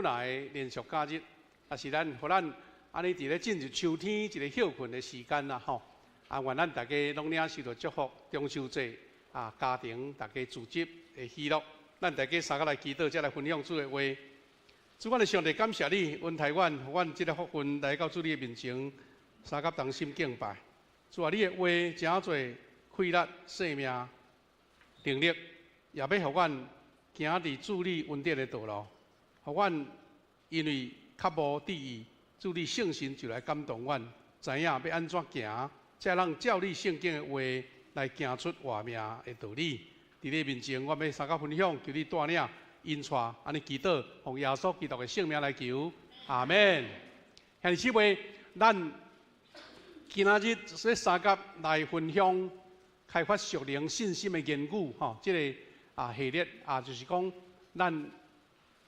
來連續假日，也是咱，予咱按呢佇咧進入秋天一个歇睏的時間啦吼。啊，願咱大家攏領受著祝福，中秋節啊，家庭大家聚集的喜樂。咱大家三個來祈禱，才來分享主的話。主，阮的上帝，感謝你恩待阮，予阮這个福分來到主你的面前，相佮同心敬拜。主啊，你的話誠濟氣力、生命、能力，也欲予阮行佇主你恩典的道路，予阮因為較無注意，主你聖神就來感動阮，知影欲按怎行，才通照你聖經的話來行出活命的道理。佇你面前，我欲相佮分享，求你帶領引帶，按呢祈禱，奉耶穌基督的聖名來求，阿門。兄弟姊妹，咱今仔日欲相佮來分享開發屬靈信心的言語，吼，這个啊系列啊，就是講咱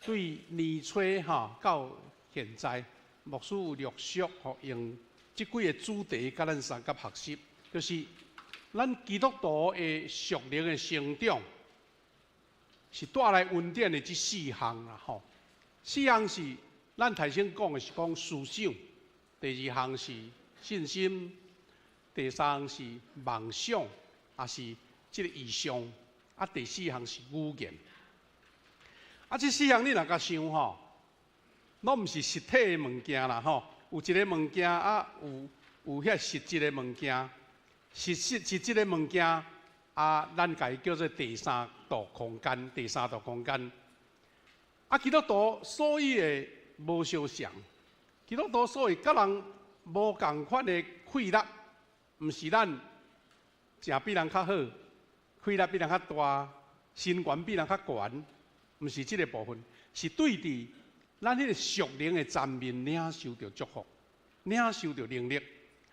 對年初吼到現在，牧師有陸續吼用這幾个主題佮咱相佮學習，就是咱基督徒的屬靈的成長是帶來恩典的這四項啦，吼。四項是咱頭先講的是講思想，第二項是信心，第三項是夢想，也是這个異象，啊，第四項是語言。啊，這四項你若共想吼，攏毋是實體的物件啦，吼。有一个物件啊，有遐實質的物件，實質的物件啊，咱共伊叫做第三度空間，第三度空間。啊，基督徒所以會無相像，基督徒所以佮人無仝款的氣力，毋是咱食比人較好，氣力比人較大，身懸比人較懸，毋是這个部分，是對佇咱彼个屬靈的層面領受著祝福，領受著能力。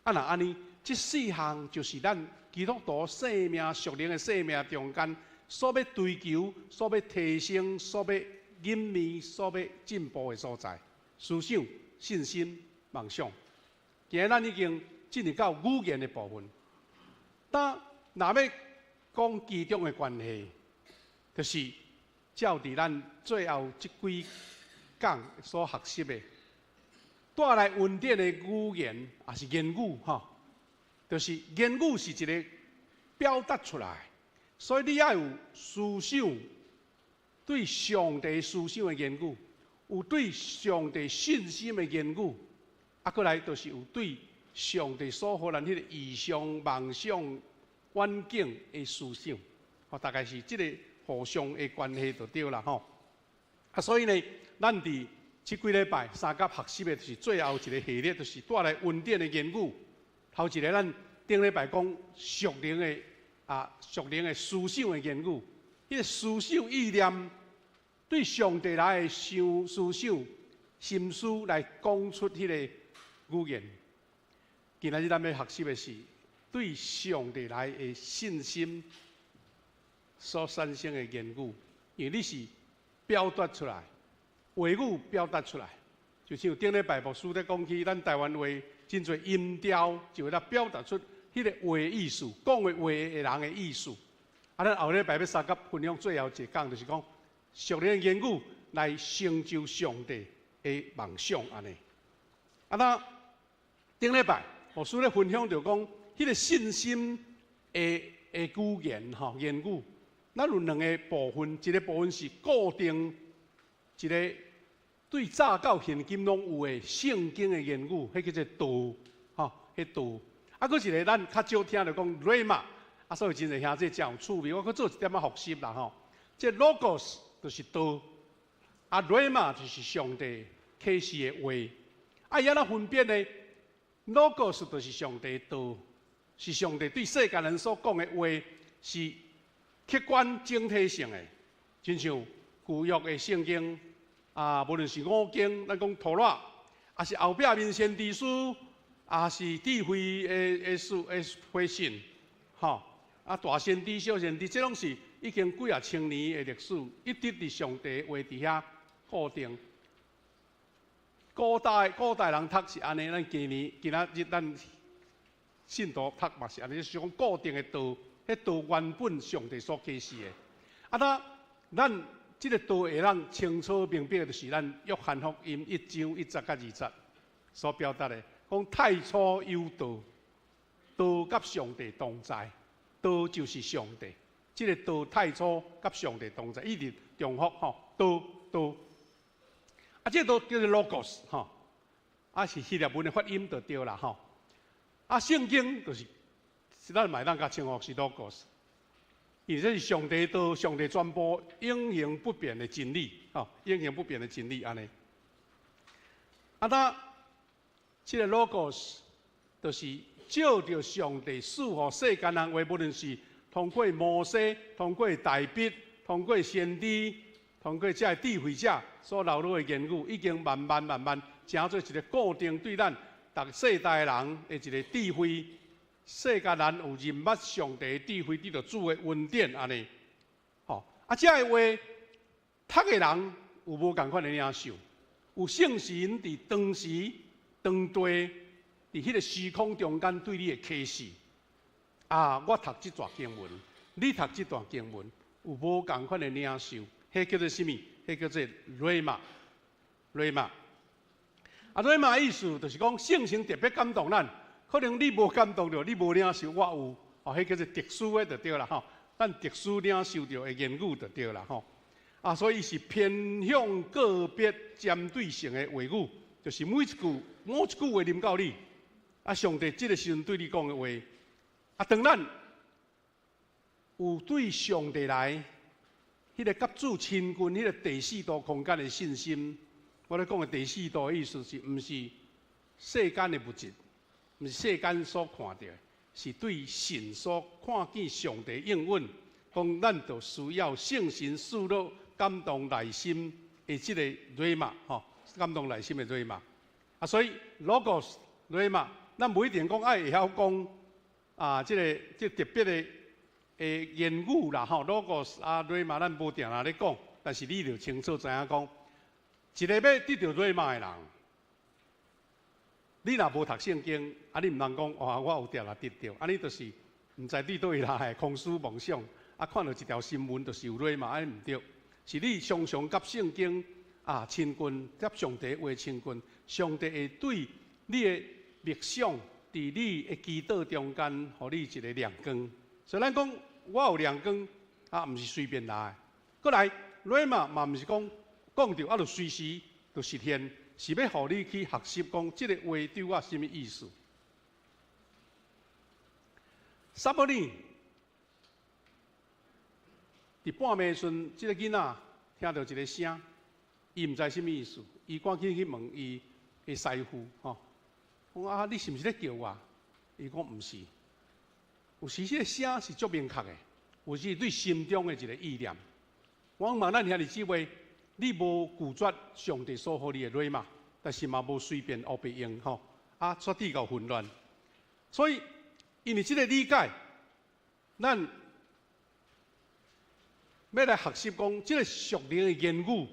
啊，若按呢，這四項就是咱基督徒生命屬靈的生命中間所欲追求、所欲提升、所欲隱秘、所欲進步的所在。思想、信心、夢想。今日咱已經進入到語言的部分。但若欲講其中的關係，就是照佇咱最後這幾講所學習的，帶來恩典的語言，也是言語，吼，就是言語是一个表達出來，所以你愛有思想，對上帝思想的言語，有對上帝信心的言語，啊，閣來就是有對上帝所予咱彼个異象、夢想、遠景的思想，吼，大概是這个互相的關係就對啦，吼。啊，所以呢，咱佇這幾禮拜相佮學習的，就是最後一个系列，就是帶來恩典的言語。頭一个咱頂禮拜講屬靈的啊，屬靈的思想的言語，彼个思想意念對上帝來的想思想心思來講出彼个語言。今仔日咱欲學習的是對上帝來的信心所產生的言語，因為你是表達出來，話語表達出來，就像頂禮拜牧師咧講起，咱台灣話真濟音調，就會來表達出彼个話意思，講的話的人的意思。啊，咱後禮拜欲相佮分享最後一講，就是講屬靈的言語來成就上帝的夢想按呢。啊，那頂禮拜牧師咧分享就講，彼个信心的語言吼，言語，咱有兩个部分，一个部分是固定一个對早到現今攏有的聖經的言語，彼叫做道，吼，彼道。啊，閣一个咱較少聽著講 rhema，啊，所以真濟兄弟誠有趣味，我閣做一點仔復習啦吼。這 logos 就是道，啊，rhema 就是上帝啟示的話。啊，伊按怎分辨呢？logos 就是上帝道，是上帝對世間人所講的話，是客觀整體性的，親像舊約的聖經啊，無論是五經，咱講托拉，抑是後壁面先知書，抑是智慧的書的回信，吼，啊大先知、小先知，這攏是已經幾仔千年的歷史，一直佇上帝話佇遐固定。古代人讀是按呢，咱今年今仔日咱信徒讀嘛是按呢，就是講固定的道，彼道原本上帝所啟示的。啊，那咱這个道會當清楚明白，就是咱約翰福音一章一節佮二節所表達的，講太初有道，道佮上帝同在，道就是上帝。這个道太初佮上帝同在，一直重複吼，道道。啊，這个道叫做 logos 吼，啊是希臘文的發音就對啦吼。啊，聖經就是，咱嘛會當共稱呼是 logos。因為這是上帝道，上帝全部永恆不變的真理，吼，永恆不變的真理按呢。啊，那這个 logos 就是照著上帝賜予世間人話，無論是通過摩西、通過大衛、通過先知、通過這个智慧者所流露的言語，已經慢慢慢慢成做一个固定對咱逐世代人的一个智慧。世間人有認捌上帝的智慧，得著主的恩典按呢，吼啊！這个話讀的人有無仝款的領受？有聖神佇當時當地佇彼个時空中間對你的啟示啊！我讀這段經文，你讀這段經文，有無仝款的領受？彼叫做啥物？彼叫做 rhema，rhema。啊，rhema 意思就是講聖神特別感動咱。可能你無感動著，你無領受，我有，哦，彼叫做特殊的就對啦吼。咱特殊領受著的言語就對啦吼。啊，所以是偏向個別針對性的話語，就是每一句某一句話臨到你，啊，上帝這个時陣對你講的話，啊，當咱有對上帝來，彼个佮主親近，彼个第四度空間的信心，我咧講的第四度的意思是毋是世間的物質？毋是世間所看著的，是對神所看見上帝應允，講咱就需要聖神賜落感動內心的這个 rhema 吼，感動內心的 rhema。啊，所以 logos rhema，咱無一定講愛會曉講啊，這个這特別的言語啦吼，logos 啊 rhema，咱無定定咧講，但是你就清楚知影講，一个欲得著 rhema 的人。你若無讀聖經，啊，你毋通講哇，我有定定得著，按呢就是毋知對佗位來的空思夢想，啊，看著一條新聞就是有 rhema，按呢毋對，是你常常佮聖經啊親近，佮上帝話親近，上帝會對你的默想，佇你的祈禱中間，予你一个亮光。所以咱講我有亮光，啊，毋是隨便來的。閣來，rhema 嘛毋是講講著啊，就隨時就實現。是欲予你去學習，講這个話對我啥物意思？撒母耳佇半暝時陣，這个囡仔聽著一个聲，伊毋知啥物意思，伊趕緊去問伊的師傅，吼，講啊，你是毋是咧叫我？伊講毋是，有時這个聲是足明確的，有時對心中的一个意念。我問咱兄弟姊妹，你無拒絕上帝所予你的 rhema，但是嘛無隨便烏白用吼，啊，煞致到混亂。所以，因為這个理解，咱欲來學習講，這个屬靈的言語，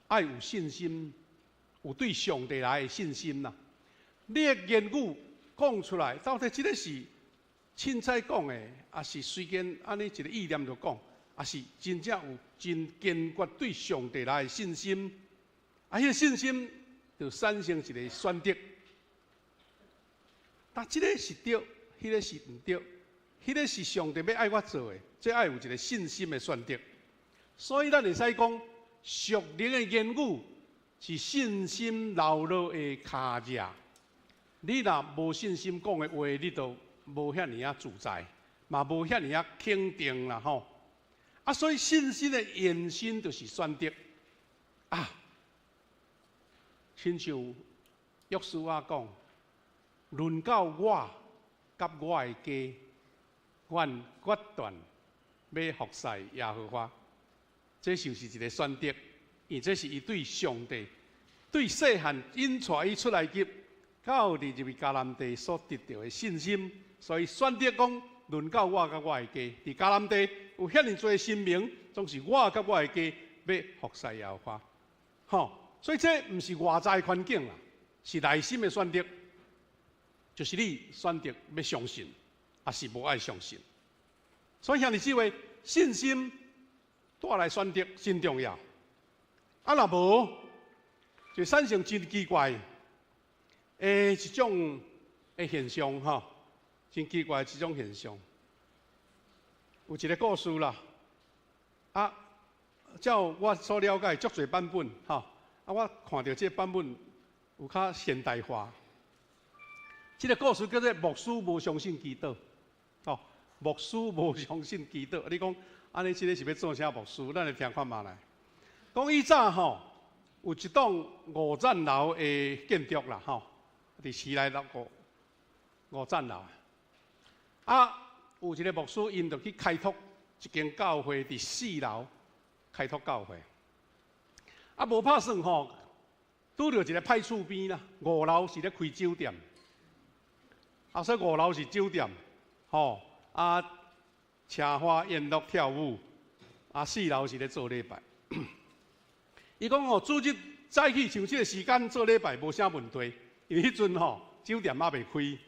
愛有信心，有對上帝來的信心啦。你的言語講出來，到底這个是凊彩講的，抑是隨便按呢一个意念就講？抑是真正有真堅決對上帝來的信心，啊，彼个信心就產生一个選擇。但這个是對，彼个是毋對，彼个是上帝欲愛我做的，這愛有一个信心的選擇。所以咱會使講，屬靈的言語是信心流露的跤跡。你若無信心講的話，你就無遐爾仔自在，嘛無遐爾仔肯定啦吼。啊，所以信心的延伸就是選擇啊。親像約書亞講，論到我佮我的家，阮決斷欲服侍耶和華。這就是一个選擇，因為這是伊對上帝、對細漢引帶伊出埃及，到佇入去迦南地所得著的信心，所以選擇講，論到我佮我的家，佇迦南地有遐爾濟神明，總是我佮我的家欲服侍耶和華。吼，所以這毋是外在環境啦，是內心的選擇，就是你選擇欲相信，抑是無愛相信。所以兄弟姊妹，信心帶來選擇真重要。啊，若無就產生真奇怪的一種的現象吼，真奇怪的一種現象。有一个故事啦，啊，照我所了解，足濟版本吼，啊，我看著這个版本有較現代化。這个故事叫做牧師無相信祈禱，吼，牧師無相信祈禱。你講按呢，這个是欲做啥牧師？咱來聽看覓來。講以早吼，有一棟五層樓的建築啦，吼，佇市內六個五層樓。啊，有一个牧師，𪜶就去開拓一間教會，佇四樓開拓教會。啊，無拍算吼，拄著一个歹厝邊啦，五樓是咧開酒店。啊，所以五樓是酒店，吼，啊，奢華宴樂跳舞，啊，四樓是咧做禮拜。伊講哦，主日早起像這个時間做禮拜無啥問題，因為彼陣吼酒店猶未開。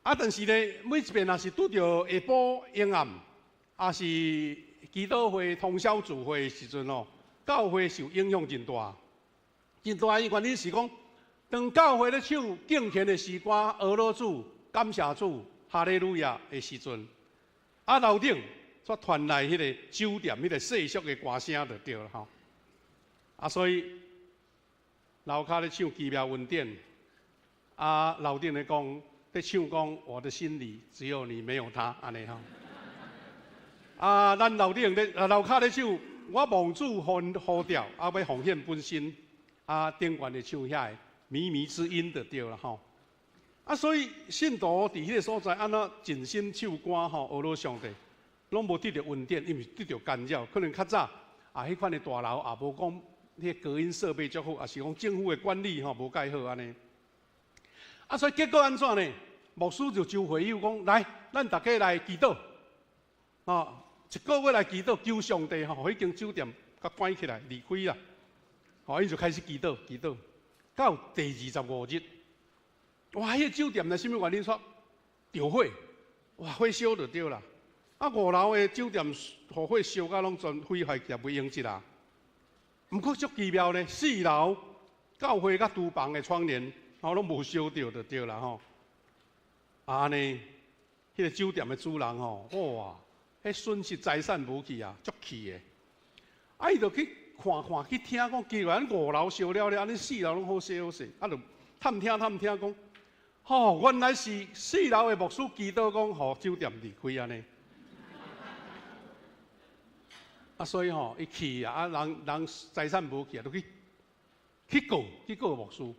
啊，但是咧，每一遍若是拄著下晡昏暗，抑是祈禱會通宵聚會的時陣吼，教會受影響真大，真大。伊原因是講，當教會咧唱敬虔的詩歌，阿羅主、感謝主、哈利路亞的時陣，啊，樓頂煞傳來彼个酒店彼个世俗的歌聲就對了吼。啊，所以樓跤咧唱奇妙恩典，啊，樓頂咧講，咧唱講我的心裡只有你沒有他，按呢吼。啊，咱樓頂咧，啊，樓跤咧唱我望主呼呼召，啊，欲奉獻本身，啊，頂懸咧唱遐个靡靡之音就對了吼。啊，所以信徒佇彼个所在按怎盡心唱歌吼，阿羅上帝，攏無得著恩典，因為得著干擾。可能較早啊，彼款的大樓也無講彼个隔音設備足好，抑是講政府的管理吼無蓋好按呢。啊，所以結果按怎呢？牧師就招會友講，來，咱逐家來祈禱，哦，一個月來祈禱，求上帝吼，彼間酒店共關起來，離開啦。吼，𪜶就開始祈禱，祈禱，到第25日，哇！彼個酒店呢，啥物原因煞著火，哇！火燒就對啦。啊，五樓的酒店予火燒甲攏全毀壞去，袂用得啦。毋過足奇妙呢，四樓教會佮廚房的窗簾，吼攏無燒著就對啦吼。啊按呢，彼个酒店的主人吼，哇！彼損失財產無去啊，足氣的。啊，伊就去看看去聽講，既然五樓燒了了，按呢四樓攏好勢好勢，啊，就探聽探聽講，吼，原來是四樓的牧師祈禱講，予酒店離開按呢。啊，所以吼，伊氣啊，啊，人人財產無去啊，就去去告去告牧師。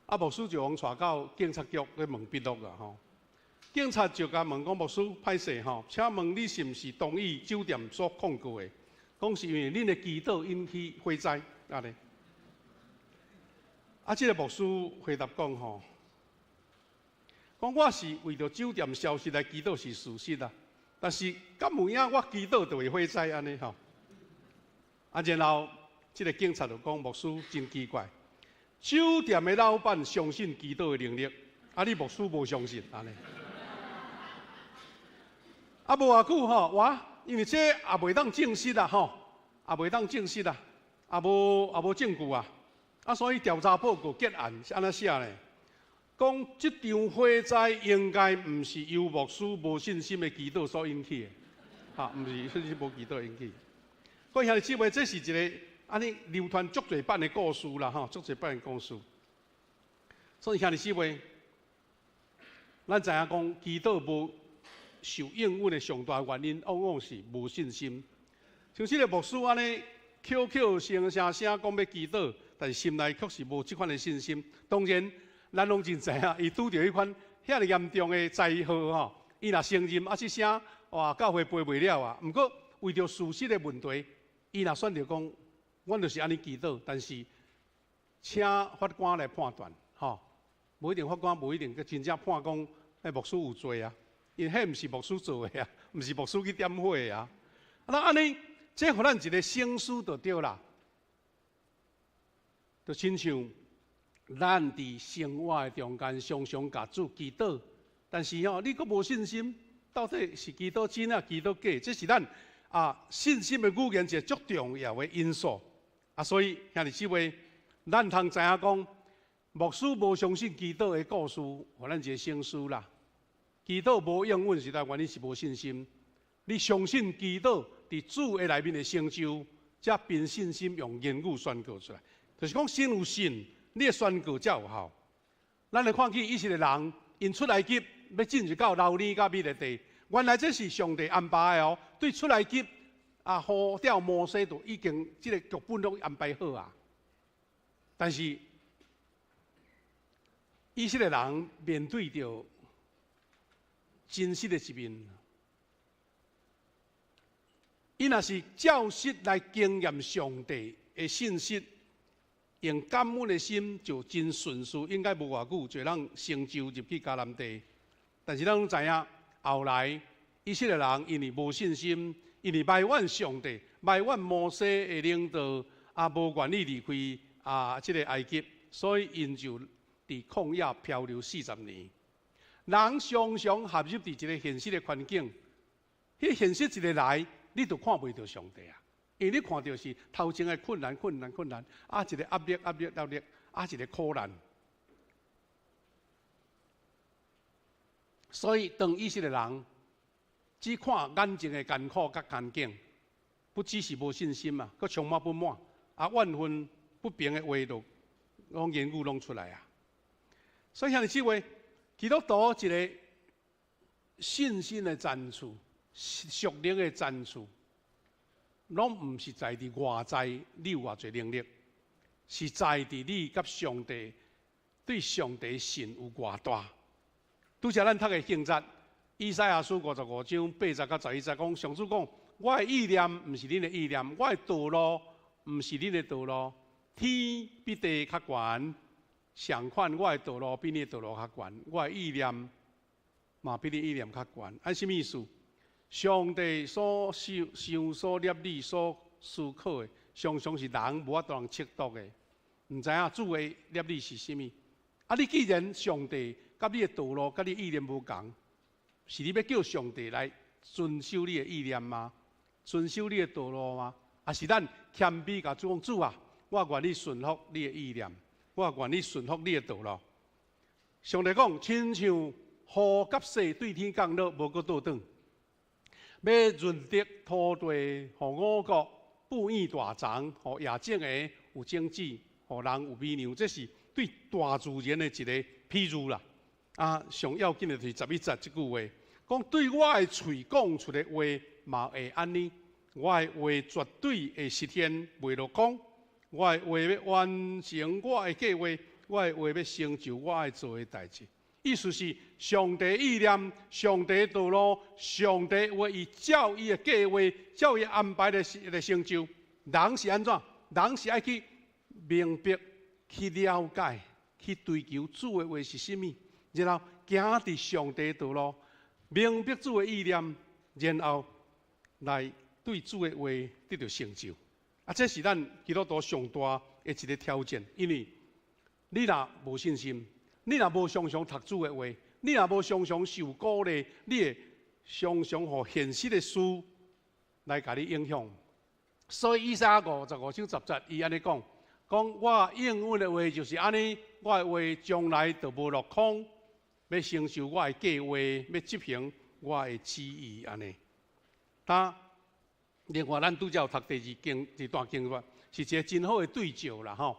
啊，牧師就予𪜶帶到警察局去問筆錄啊，吼。警察就共問講，牧師歹勢吼，請問你是毋是同意酒店所控告的？講是因為恁的祈禱引起火災，按呢。啊，這个牧師回答講吼，講我是為著酒店消失來祈禱是事實啊，但是敢有影我祈禱就會火災按呢吼？啊，然後這个警察就講，牧師真奇怪，酒店的老闆相信祈禱的能力，啊，你牧師無相信按呢？啊，無偌久吼，哇！因為這也袂當證實啊，吼，也袂當證實啊，也無證據啊，啊，所以調查報告結案是按怎寫呢？講這場火災應該毋是由牧師無信心的祈禱所引起的，哈，毋是信心無祈禱引起。各位兄弟姊妹，這是一个按呢流傳足濟版的故事啦，吼，足濟版的故事。所以兄弟姊妹，咱知影講祈禱無受應允的上大原因，往往是無信心。像這个牧師按呢，口口聲聲聲講欲祈禱，但是心內卻是無這款的信心。當然，咱攏真知影，伊拄著彼款遐爾嚴重的災禍吼，伊若承認啊，這聲哇，教會背袂了啊。毋過為著事實的問題，伊若選擇講，阮就是按呢祈禱，但是請法官來判斷，吼，無一定法官無一定閣真正判講，彼牧師有罪啊。因為彼毋是牧師做的啊，毋是牧師去點火的啊。啊，按呢，這予咱一个省思就對啦。就親像咱佇生活的中間，常常共主祈禱，但是吼，你閣無信心，到底是祈禱真抑祈禱假？這是咱啊，信心的語言是足重要的因素。啊，所以兄弟姊妹，咱通知影講，牧師無相信祈禱的故事，予咱一個省思啦。祈禱無應允，實在原因是無信心。你相信祈禱佇主的內面的成就，才憑信心用言語宣告出來。就是講，先有信，你的宣告才有效。咱來看見以色列人，𪜶出埃及欲進入到流奶佮蜜的地，原來這是上帝安排的哦。對出埃及啊，呼召摩西就已經這个劇本攏安排好啊。但是以色列人面對著真實的一面，伊若是照實來經驗上帝的信實，用感恩的心就真順序，應該無偌久就通成就入去迦南地。但是咱攏知影，後來以色列人因為無信心，因為埋怨上帝、埋怨摩西的領導，啊，無願意離開啊，這个埃及，所以𪜶就佇曠野漂流40年。人常常陷入佇一个現實的環境，彼現實一个來，你就看袂著上帝啊！因為你看著是頭前的困難、困難、困難，啊，一个壓力、壓力、壓力，啊，一个苦難。所以，當以色列人只看眼前的艱苦佮環境，不只是無信心啊，閣充滿不滿，啊，怨憤不平的話就攏言語攏出來啊！所以兄弟姊妹，基督徒一个信心的層次、屬靈的層次，攏毋是在佇外在你有偌濟能力，是在佇你佮上帝對上帝信有偌大。拄才咱讀的經節，以賽亞書55章8節到11節講，上主講：我的意念毋是恁的意念，我的道路毋是恁的道路。天比地較懸，相款我的道路比恁的道路較懸，我的意念嘛比恁意念較懸。按啥物意思？上帝所想、想所立意、所思考的，常常是人無法度通測度的。毋知影主的立意是啥物？啊！你既然上帝佮你的道路、佮你意念無仝，是你欲叫上帝來遵守你的意念嗎？遵守你的道路嗎？抑是咱謙卑共主講，主啊，我願意順服你的意念，我願意順服你的道路。上帝講，親像雨佮雪對天降落，無閣倒轉，欲潤澤土地，予五穀哺育大欉，予野種的有種子，予人有米糧，這是對大自然的一个譬喻啦。啊，上要緊的就是11節這句話，講對我的喙講出的話嘛會按呢，我的話絕對會實現，袂落空。我的話欲完成我的計劃，我的話欲成就我愛做的代誌。意思是上帝意念、上帝道路、上帝話，伊照伊的計劃、照伊安排來來成就。人是按怎？人是愛去明白、去了解、去追求主的話是啥物，然後行佇上帝道路，明白主的意念，然後來對主的話得著成就。啊，這是咱基督徒上大的一个挑戰，因為你若無信心，你若無常常讀主的話，你若無常常受鼓勵，你會常常予現實的事來共你影響。所以以賽亞55章10節，伊按呢講：講我應允的話就是按呢，我的話將來就無落空，欲成就我的計劃，欲執行我的旨意按呢。但另外，咱拄才有讀第二經這段經文，是一个真好的對照啦吼。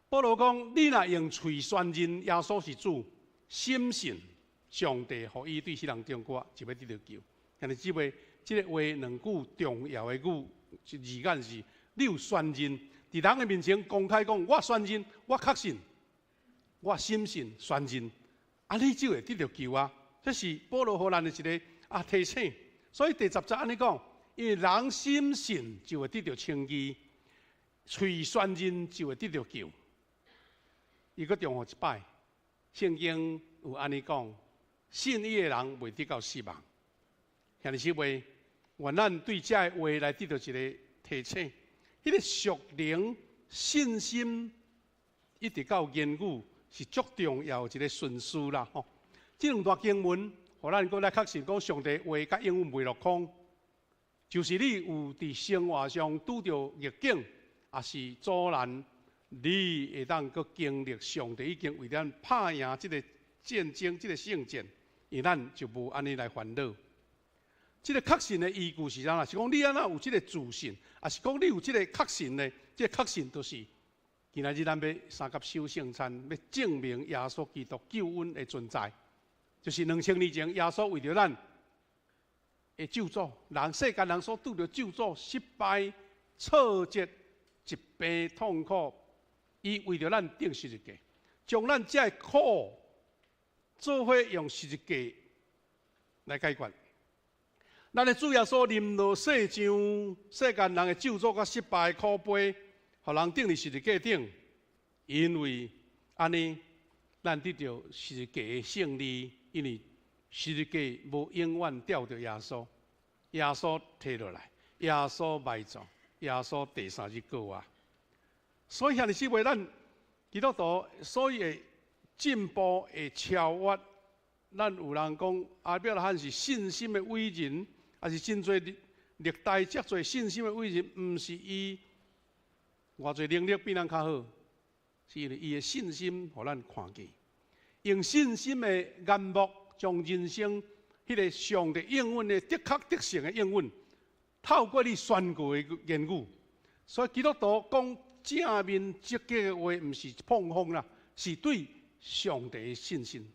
保羅講：你若用喙宣認耶穌是主，深信上帝予伊對死人中復活，就欲得著救。兄弟姊妹，這个話兩句重要的語字眼是：你有宣認，佇人的面前公開講，我宣認，我確信，我深信宣認，啊，你就會得著救啊！這是保羅予咱的一个啊提醒。所以第10節按呢講，因為人深信就會得著稱義，喙宣認就會得著救。伊閣重複一擺，聖經有按呢講，信伊的人袂得到失望。兄弟姊妹，願咱對這个話來得著一个提醒。彼个屬靈信心一直到言語是足重要一个順序啦吼。這兩段經文，予咱閣來確信講上帝話佮應允袂落空。就是你有佇生活上拄著逆境，抑是阻難，你會當閣經歷上帝已經為咱拍贏這個戰爭、這個勝戰，因為咱就無按呢來煩惱。這個確信的依據是啥？是講你按怎有這個自信，抑是講你有這個確信呢？這個確信就是今仔日咱欲三級守聖餐，欲證明耶穌基督救恩的存在，就是2000年前耶穌為著咱的咒詛，人世間人所拄著咒詛、失敗、挫折、疾病、痛苦，伊為著咱釘十字架，將咱這个苦做伙用十字架來解決。咱的主耶穌臨落世上，世間人的咒詛佮失敗苦杯，予人釘佇十字架頂，因為按呢，咱得著十字架的勝利，因為十字架無永遠吊著耶穌，耶穌提落來，耶穌埋葬，耶穌第三日復活。所以兄弟姊妹，咱基督徒所以會進步，會超越。咱有人講亞伯拉罕是信心的偉人，抑是真濟歷代遮濟信心的偉人，毋是伊偌濟能力比咱較好，是因為伊的信心予咱看見，用信心的眼目將人生彼个上帝應允的的確得勝的應允，透過你宣告的言語。所以基督徒講正面積極的話，毋是膨風啦，是對上帝的信心。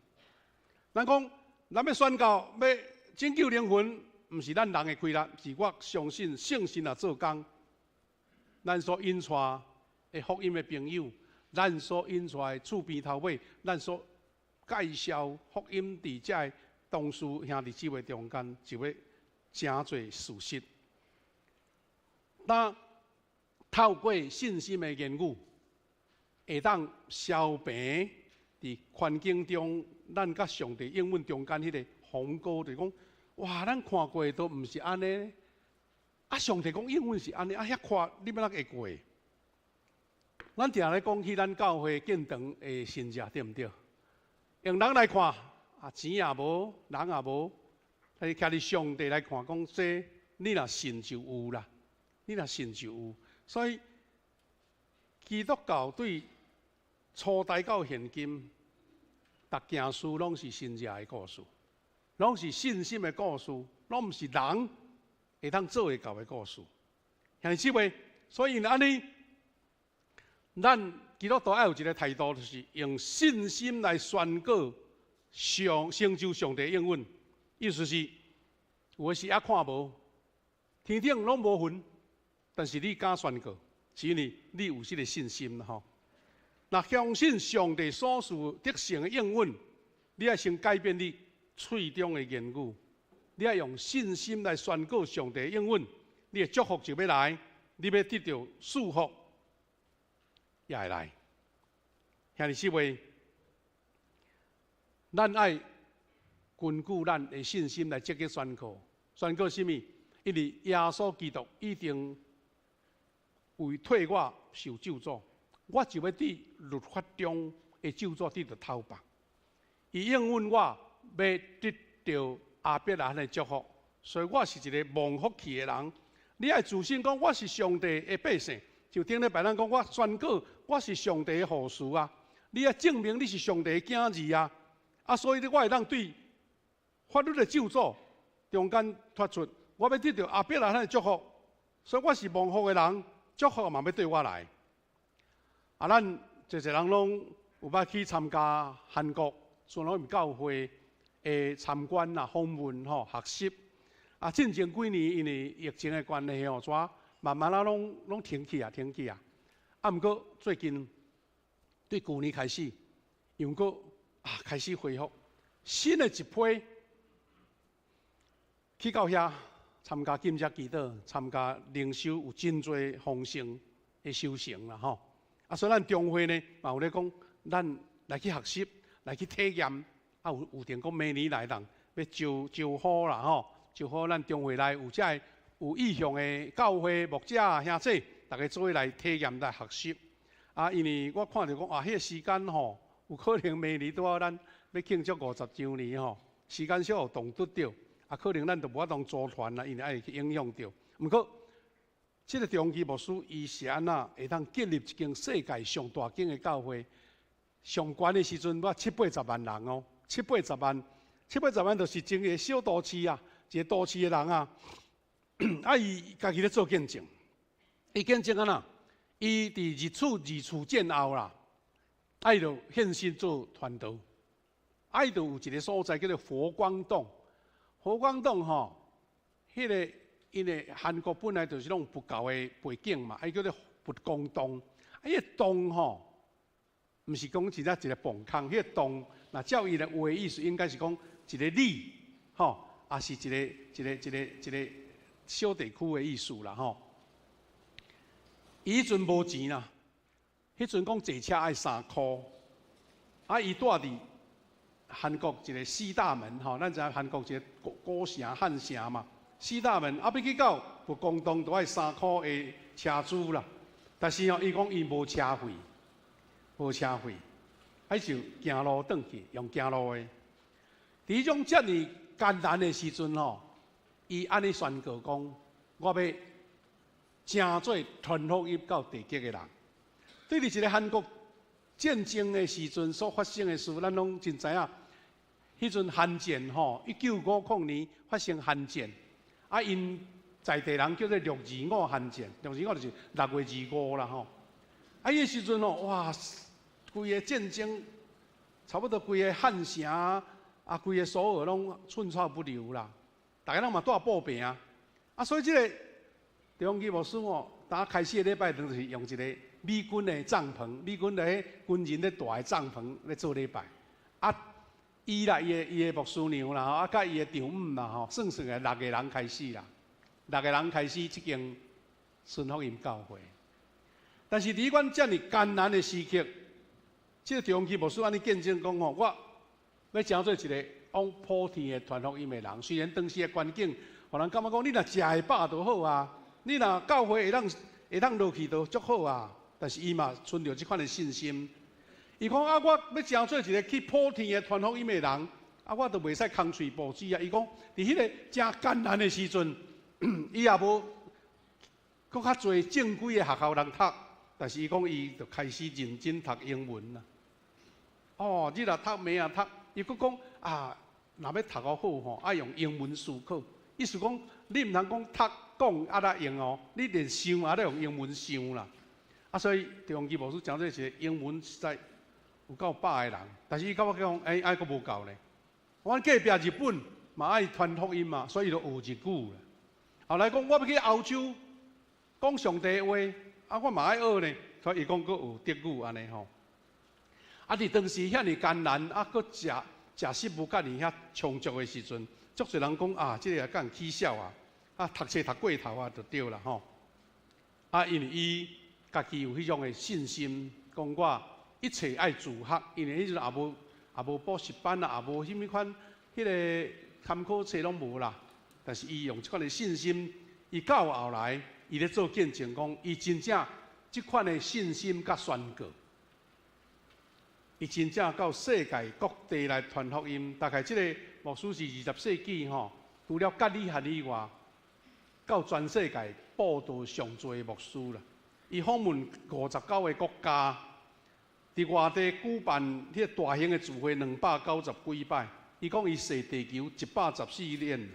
咱講，咱欲宣告，欲拯救靈魂，毋是咱人的氣力，是我相信聖神若做工。咱所引帶的福音的朋友，咱所引帶的厝邊頭尾，咱所介紹福音佇遮的同事兄弟姊妹中間，就欲成做事實。那透過信心的言語，會當消平佇環境中，咱佮上帝應允中間彼個鴻溝，就是講，哇，咱看過的都毋是按呢，啊，上帝講應允是按呢，啊，遐闊你欲按怎會過？咱定咧講起咱教會建堂的神跡，對毋對？用人來看，啊，錢也無，人也無，但是徛佇上帝來看，講這你若信就有啦，你若信就有。所以基督教對初代到現今，逐件事攏是神跡的故事，攏是信心的故事，攏毋是人會當做會到的故事。兄弟姊妹，所以按呢，咱基督徒愛有一个態度，就是用信心來宣告上成就上帝應允。意思是，有的時猶看無，天頂攏無雲，但是你敢宣告，是因為你有這个信心吼。若相信上帝所賜得勝的應允，你愛先改變你喙中的言語，你愛用信心來宣告上帝的應允，你的祝福就欲來，你欲得著賜福也會來。兄弟姊妹，咱愛根據咱的信心來積極宣告，宣告啥物？因為耶穌基督已經為替我受咒詛。我就欲佇律法中的咒詛得著透放，伊應允我欲得著亞伯拉罕的祝福，所以我是一个蒙福氣的人。你愛自信講我是上帝的百姓，就頂禮拜咱講我宣告我是上帝的後嗣啊！你愛證明你是上帝的囝兒啊！啊，所以我會當對法律的咒詛中間脫出，我欲得著亞伯拉罕的祝福，所以我是蒙福的人，祝福嘛欲對我來。啊，咱濟濟人攏有捌去參加韓國宣福音教會的參觀啊、訪問吼、學習。啊，進前幾年因為疫情的關係吼，怎慢慢仔攏攏停去啊，停去啊。啊，毋過最近對舊年開始，又閣啊開始恢復新的一批去到遐參加禁食祈禱、參加靈修，有真濟豐盛的收成啦吼。啊，所以咱中會呢，嘛有咧講，咱來去學習，來去體驗，啊有有定講明年來人欲招招呼啦吼，招呼咱中會內有遮个有意向的教會牧者兄姊，逐家做伙來體驗來學習。啊，因為我看著講啊，彼个時間吼，有可能明年拄好咱欲慶祝50週年吼，時間小有撞拄著，啊，可能咱就無法度組團啦，因為愛去影響著。毋過，這个長基牧師伊是按怎會當建立一間世界上大間的教會？上懸的時陣，我七八十萬人哦，七八十萬，七八十萬就是整個小都市啊，一個都市的人啊。啊，伊家己咧做見證，伊見證按怎？伊佇二次戰後啦，啊，伊就獻身做傳道。啊，伊就有一个所在叫做佛光洞。佛光洞吼，彼个因為韓國本來就是攏佛教的背景嘛，啊，伊叫做佛光洞。啊，彼個洞吼，毋是講真正一個墓空，彼個洞，若照伊的話意思，應該是講一个里，吼，抑是一個小地區的意思啦，吼。伊彼陣無錢啦，彼陣講坐車愛3箍，啊，伊住佇韓國一個西大門，吼，咱知影韓國一个古城漢城嘛，西大門，啊，欲去到佛光洞都愛三箍的車資啦。但是哦，伊講伊無車費，無車費，啊，就行路轉去，用行路的。佇彼種遮爾艱難的時陣吼，伊按呢宣告講：我欲成做傳福音到地極的人。對佇一个韓國戰爭的時陣所發生的事，咱攏真知影。彼陣韓戰吼，1950年發生韓戰，啊，𪜶在地人叫做六二五韓戰，六二五就是6月25啦吼。啊，彼个時陣吼，哇，規个戰爭，差不多規个漢城啊，規个首爾攏寸草不留啦。逐家攏嘛蹛步兵啊，啊，所以這个張基牧師吼，打開始的禮拜就是用一個美軍的帳篷，美軍咧軍人咧蹛的帳篷咧做禮拜。啊，伊啦，伊的牧師娘啦，吼，啊，佮伊的丈母啦，吼，算算來六個人開始啦，六個人開始這間順福音教會。但是佇彼款遮爾艱難的時刻，這个張基牧師按呢見證講吼，我欲成做一个往普天的傳福音的人。雖然當時的環境，予人感覺講你若食會飽就好啊，你若教會會當落去就足好啊。但是伊嘛存著這款的信心。伊講啊，我欲成做一个去普天的傳福音的人，啊，我都袂使空喙無舌啊。伊講佇彼个誠艱難的時陣，伊也無閣較濟正規的學校通讀，但是伊講伊就開始認真讀英文啦。哦，你若讀明仔讀，伊閣講啊，若欲讀予好吼，愛用英文思考。意思講，你毋通講讀講啊才用哦，你連想也咧用英文想啦。啊，所以張基牧師講這是英文實在有夠飽的人，但是伊感覺講，欸，愛閣無夠呢。阮隔壁日本嘛愛傳福音嘛，所以就學日語啦。後來講我欲去歐洲講上帝話，啊，我嘛愛學呢，所以伊講閣學德語按呢吼。啊，佇當時遐爾艱難，啊，閣食食無佮爾遐充足的時陣，足濟人講啊，這个共人取笑啊，啊，讀冊讀過頭啊，就對啦吼。啊，因為伊家己有彼種的信心，講我一切愛自學，因為彼陣也無補習班啊，也無啥物款，彼个參考冊攏無啦。但是伊用這款的信心，伊到後來，伊咧做見證講，伊真正這款的信心佮宣告，伊真正到世界各地來傳福音。大概這个牧師是20世紀吼，除了甲理翰以外，到全世界佈道上濟的牧師啦。伊訪問59個國家，佇外地舉辦彼个大型的聚會290幾擺。伊講伊踅地球114年，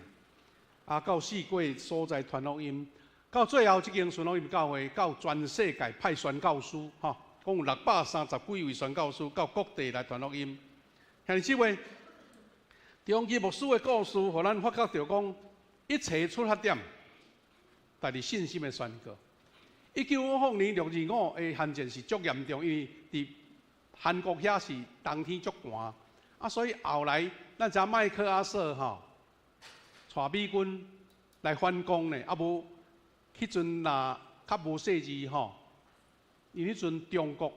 啊，到四界所在傳福音，到最後這間順福音教會到全世界派宣教師，吼，講有630幾位宣教師到各地來傳福音。兄弟姊妹，張基牧師的故事，予咱發覺著講，一切出發點，在佇信心的宣告。1950年六二五的韓戰是足嚴重，因為佇韓國遐是冬天足寒，啊，所以後來咱知麥克阿瑟吼，帶美軍來反攻呢，啊無，彼陣若較無細膩吼，因為彼陣中國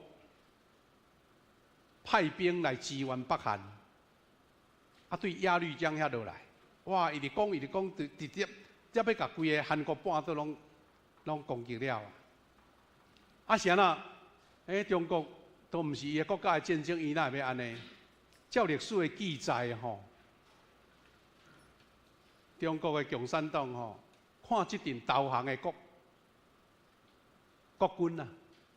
派兵來支援北韓，啊對鴨綠江遐落來，哇，一直講一直講，直直接接欲共規个韓國半島攏攻擊了啊！啊是按怎？欸，中國都毋是伊个國家的戰爭，伊哪會欲按呢？照歷史的記載吼，中國的共產黨吼，看這陣投降的國軍啊，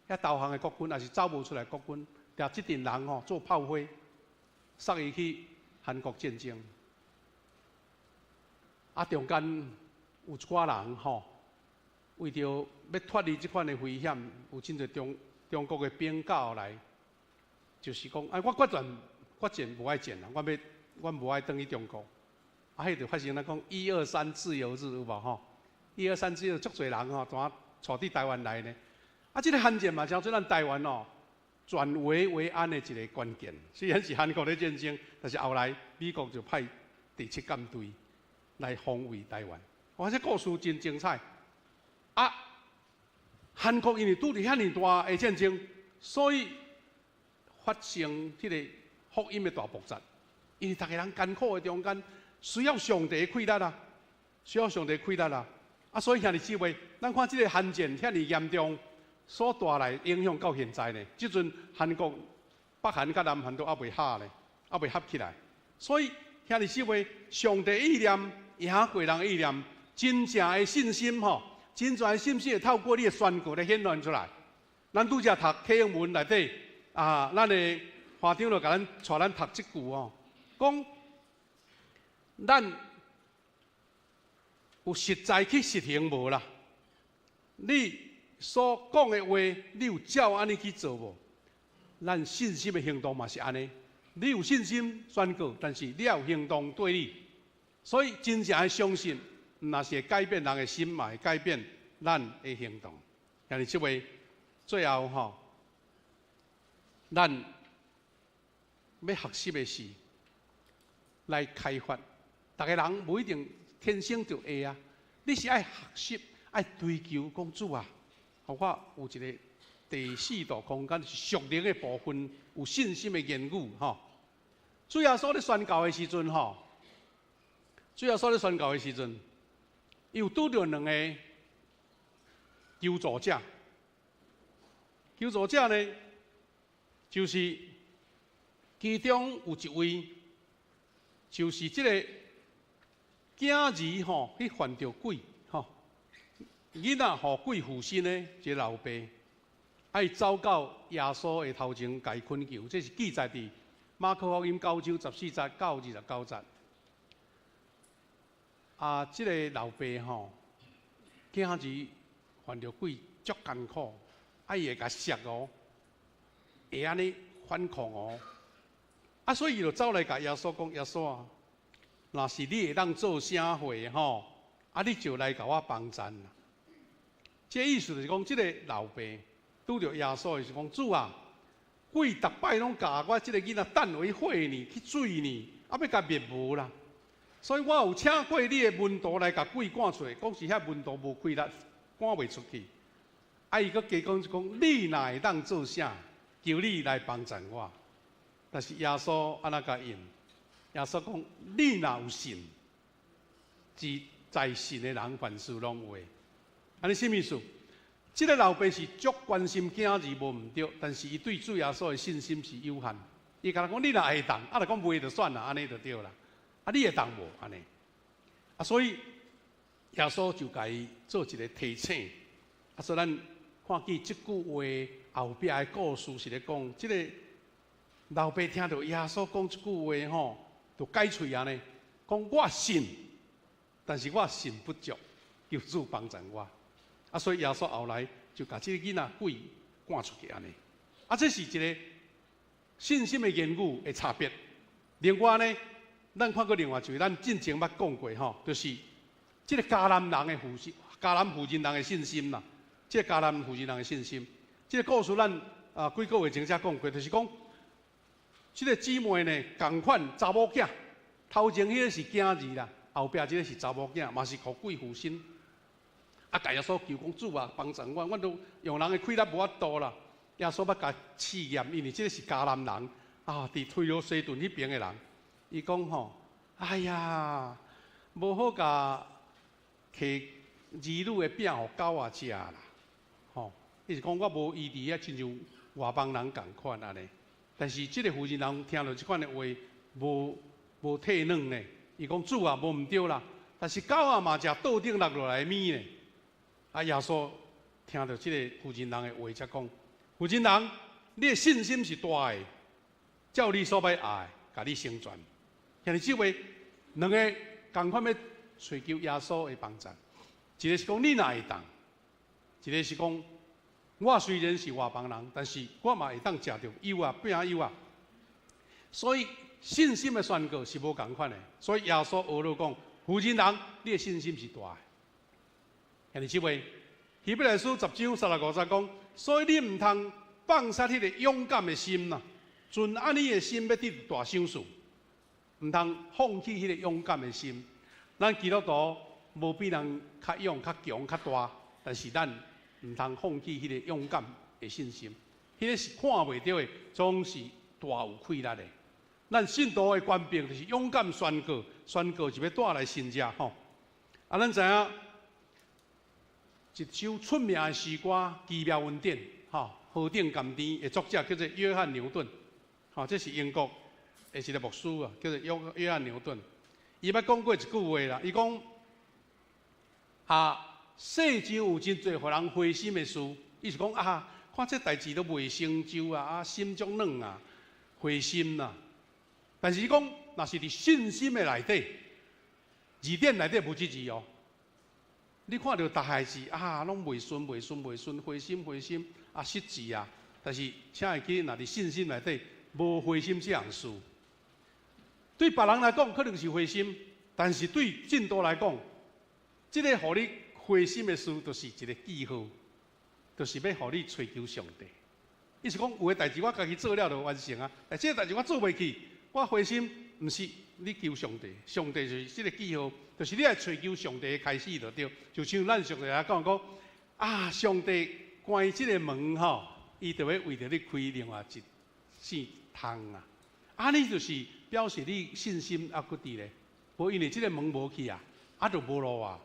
遐投降的國軍，也是走無出來國軍，掠這陣人吼做炮灰，送伊去韓國戰爭。啊，中間有一寡人吼，為著欲脫離這款的危險，有真濟中國的兵到來，就是講，啊，我決斷決戰無愛戰啦，我無愛轉去中國。啊，彼就發生咱講一二三自由日有無吼？一二三自由足濟人吼，怎帶佇台灣來呢？啊，這個韓戰嘛，成做咱台灣哦轉危為安的一個關鍵。雖然是韓國咧戰爭，但是後來美國就派第七艦隊來防衛台灣。哇，這故事真精彩。啊，韓國因為拄著遐爾大的戰爭，所以發生這個福音的大爆炸。因為逐家人艱苦的中間，需要上帝的氣力啊，需要上帝的氣力啊。啊，所以兄弟姊妹，咱看這個韓戰遐爾嚴重，所帶來影響到現在呢。這陣韓國北韓佮南韓都猶未合呢，猶未合起來。所以兄弟姊妹，上帝意念贏過人意念，真正的信心吼，真正的信心會透過你的宣告來顯現出來。咱拄才讀啟應文內底啊，咱的華長就共咱帶咱讀這句哦，講咱有實在去實行無啦？你所講的話，你有照按呢去做無？咱信心的行動嘛是按呢。你有信心宣告，但是你也有行動對你。所以真正的相信，毋若是會改變人的心，嘛會改變咱的行動。兄弟姊妹，最後吼，咱欲學習的是來開發。逐个人無一定天生就會啊，你是愛學習，愛追求講主啊，予我有一個第四度空間，是屬靈的部分，有信心的言語吼。主耶穌咧宣教的時陣吼，主耶穌咧宣教的時陣，伊有拄著兩個求助者。求助者呢，就是其中有一位，就是這個囝兒吼去犯著鬼吼，囡仔予鬼附身的一個老爸，愛走到耶穌的頭前共伊懇求，這是記載佇馬可福音9章14節到29節。啊，這個老爸吼，囝兒犯著鬼足艱苦，啊，伊會共摔哦，會按呢反抗哦，啊，所以伊就走來共耶穌講：耶穌啊，若是你會當做啥貨吼，啊，你就來共我幫贊啦。這意思就是講，這個老爸拄著耶穌的時講：主啊，鬼逐擺攏共我這個囡仔擲予火呢，去水呢，啊，欲共滅無啦。所以我有請過你的門徒來共鬼趕出去，講是遐門徒無氣力，趕袂出去。啊，伊閣加講一講，你若會當做啥，求你來幫贊我。但是耶穌按怎共應？耶穌講：你若有信，是在信的人凡事攏有。按呢啥物意思？這個老爸是足關心囝兒無毋對，但是伊對主耶穌的信心是有限。伊敢若講你若會當，啊，若講袂就算啦，按呢就對啦。啊，你會當無？按呢？啊，所以耶穌就共伊做一個提醒。啊，所以咱看見這句話後壁的故事是咧講，這個老爸聽著耶穌講這句話吼，就改喙按呢，講我信，但是我信不足，求主幫助我。啊，所以耶穌後來就共這個囡仔鬼趕出去按呢。啊，這是一個信心的言語的差別。另外呢，咱看過另外一位，咱進前捌講過吼，就是這個迦南人的婦人，迦南婦人人的信心啦。這個迦南婦人人的信心，這個故事咱啊幾個月前才講過，就是講這個姊妹呢，仝款查某囝，頭前彼個是囝兒啦，後壁這個是查某囝，嘛是予鬼附身。啊，共耶穌求講主啊，幫助我，阮都用人的氣力無法度啦。耶穌欲共試驗，因為這個是迦南人啊，佇推羅西頓彼邊的人。伊講吼，哎呀，無好共摕兒女的餅予狗仔食啦，吼！伊是講我無醫治啊，親像外邦人仝款按呢。但是這個婦人人聽著這款的話，無退軟呢。伊講主啊，無毋對啦，但是狗仔嘛食桌頂落落來的物呢。啊，耶穌聽著這个婦人的話，才講：婦人，你的信心是大的，照你所欲愛，共你成全。兄弟姊妹，兩个仝款欲揣求耶穌的幫助，一个是講你若會當，一个是講我雖然是外邦人，但是我嘛會當食著幼仔餅幼仔。所以信心的宣告是無仝款的。所以耶穌呵咾講：婦人，你的信心是大的。兄弟姊妹，希伯來書10章35節講，所以你毋通放殺彼个勇敢的心啦，存按呢的心欲得大賞賜，毋通放棄彼个勇敢的心。咱基督徒無比人較勇、較強、較大，但是咱毋通放棄彼個勇敢的信心。彼个是看袂著的，總是大有氣力的。咱信徒的權柄就是勇敢宣告，宣告就欲帶來神蹟吼。啊，咱知影一首出名的詩歌《奇妙恩典》吼，何等甘甜的作者叫做約翰牛頓，吼，這是英國的一个牧師啊，叫做約翰牛頓。伊捌講過一句話啦，伊講啊，世上有真濟予人灰心的事，伊是講啊，看這代誌都袂成就啊，啊，心足軟啊，灰心啦。但是伊講，若是佇信心的內底，字典內底無這字哦。你看著逐項事啊，攏袂順、袂順、袂順，灰心、灰心啊，失志啊。但是請會記，若佇信心內底，無灰心這項事。對別人來講可能是灰心，但是對信徒來講，這个予你灰心的事，就是一个記號，就是欲予你揣求上帝。意思講，有的代誌我家己做了就完成啊，但這个代誌我做袂去，我灰心，毋是你求上帝，上帝就是這个記號，就是你愛揣求上帝的開始就對。就像咱俗來講講，啊，上帝關這个門吼，伊就欲為著你開另外一扇窗啊。按呢就是表示你信心猶閣佇咧，無因為這个門無去啊，啊就無路啊。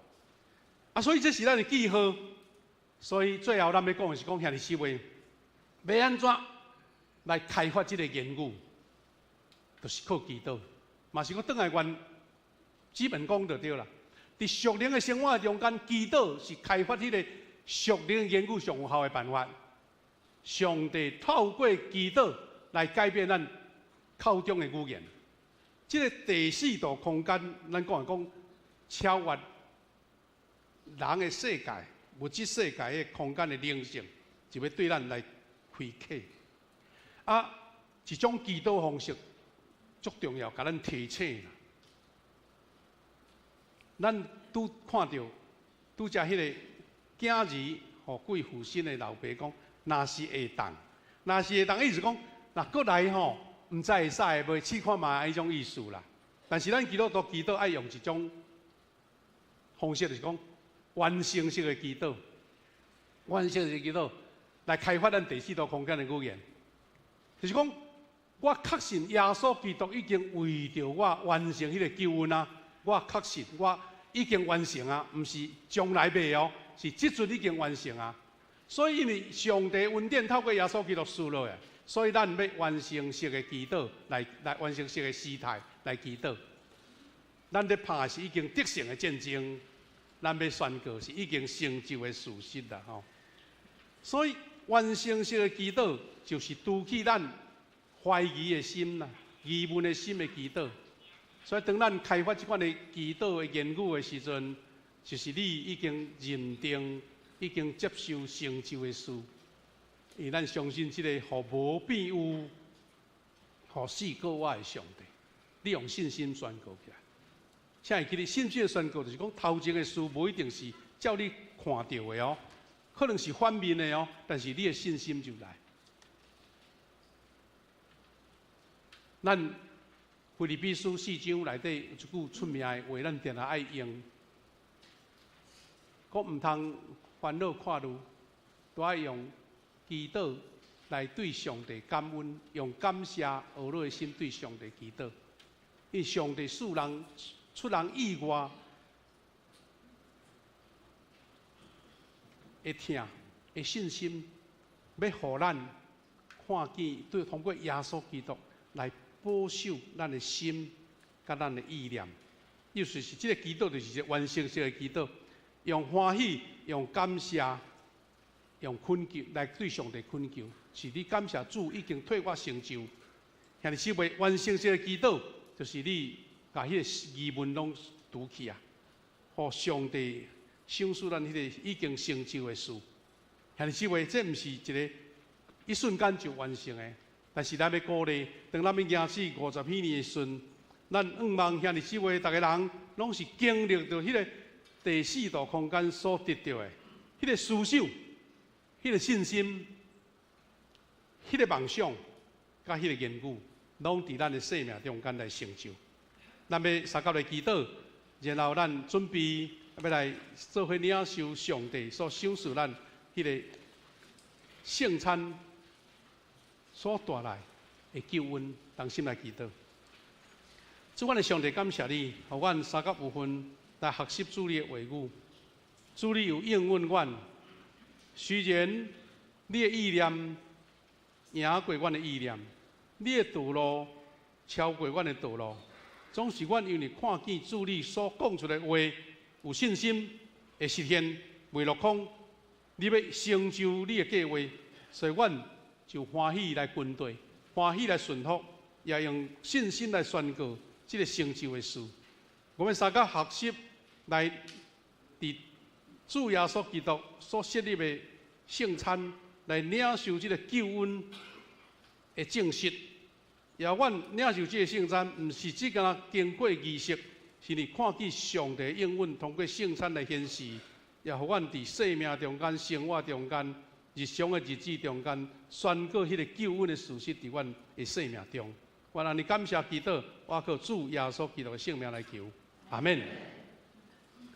啊，所以這是咱的記號。所以最後咱欲講的是講兄弟姊妹，欲按怎來開發這个言語，就是靠祈禱，嘛是閣轉來原基本功就對啦。佇屬靈的生活中間，祈禱是開發彼个屬靈言語上有效的辦法。上帝透過祈禱來改變咱口中的語言。這个第四度空間，咱講來講超越人的世界、物質世界的空間的靈性，就欲對咱來開啟。啊，一種祈禱方式足重要，共咱提醒啦。咱拄看著拄才彼个囝兒，予貴父親的老爸講，若是會當，若是會當，意思講，若閣來吼，毋知會使袂，試看覓彼種意思啦。但是咱基督徒祈禱愛用一種方式，就是講完成式的祈禱，完成式的祈禱來開發咱第四度空間的語言，就是講我確信耶穌基督已經為著我完成彼个救恩啊！我確信我已經完成啊，毋是將來欲哦，是這陣已經完成啊。所以因為上帝恩典透過耶穌基督賜落來，所以咱欲完成式的祈禱，來完成式的時態來祈禱。咱咧拍是已經得勝的戰爭，咱欲宣告是已經成就的事實啦吼。所以完成式的祈禱就是除去咱懷疑的心啦、疑問的心的祈禱。所以當咱開發這款的祈禱的言語的時陣，就是你已經認定、已經接受成就的事。因為咱相信這個予無變有，予死閣活的上帝，你用信心宣告起來。請會記得信心的宣告，就是講頭前的事無一定是照你看著的哦，可能是反面的哦，但是你的信心就來。咱腓立比書四章內底有一句出名的話，咱定定愛用。閣毋通煩惱掛慮，都愛用祈禱來對上帝感恩，用感謝呵咾的心對上帝祈禱。因為上帝賜人出人意外的疼的信心，欲予咱看見，對通過耶穌基督來保守咱的心佮咱的意念。意思是這个祈禱就是一个完成式的祈禱，用歡喜、用感謝、用懇求來對上帝懇求，是你感謝主已經替我成就。兄弟姊妹，完成式的祈禱，就是你共彼個疑問攏除去啊，予上帝賞賜咱彼个已經成就的事。兄弟姊妹，這毋是一个一瞬間就完成的，但是咱欲鼓勵，當咱欲行至50禧年的時陣，咱向望兄弟姊妹，逐个人攏是經歷著彼个第四度空間所得著的彼个思想、彼个信心、彼个夢想、佮彼个言語，攏佇咱的生命中間來成就。咱欲相佮來祈禱，然後咱準備欲來做伙領受上帝所賞賜咱彼个聖餐所帶來的救恩，同心來祈禱。主，阮的上帝，感謝你，予阮相佮有份來學習主你的話語。主，你有應允阮，雖然你的意念贏過阮的意念，你的道路超過阮的道路，總是阮因為看見主你所講出來的話，有信心會實現，袂落空。你欲成就你的計劃，所以阮就歡喜來跟隨，歡喜來順服，也用信心來宣告這个成就的事。我們相佮學習來佇主耶穌基督所設立的聖餐來領受這个救恩的證實。也阮領受這个聖餐，毋是只干焦經過儀式，是你看見上帝應允通過聖餐來顯示，也予阮佇生命中間、生活中間、日常的日子中間，宣告彼个救恩的事實佇阮的生命中。我按呢感謝祈禱，我靠主耶穌基督的聖名來求，阿們。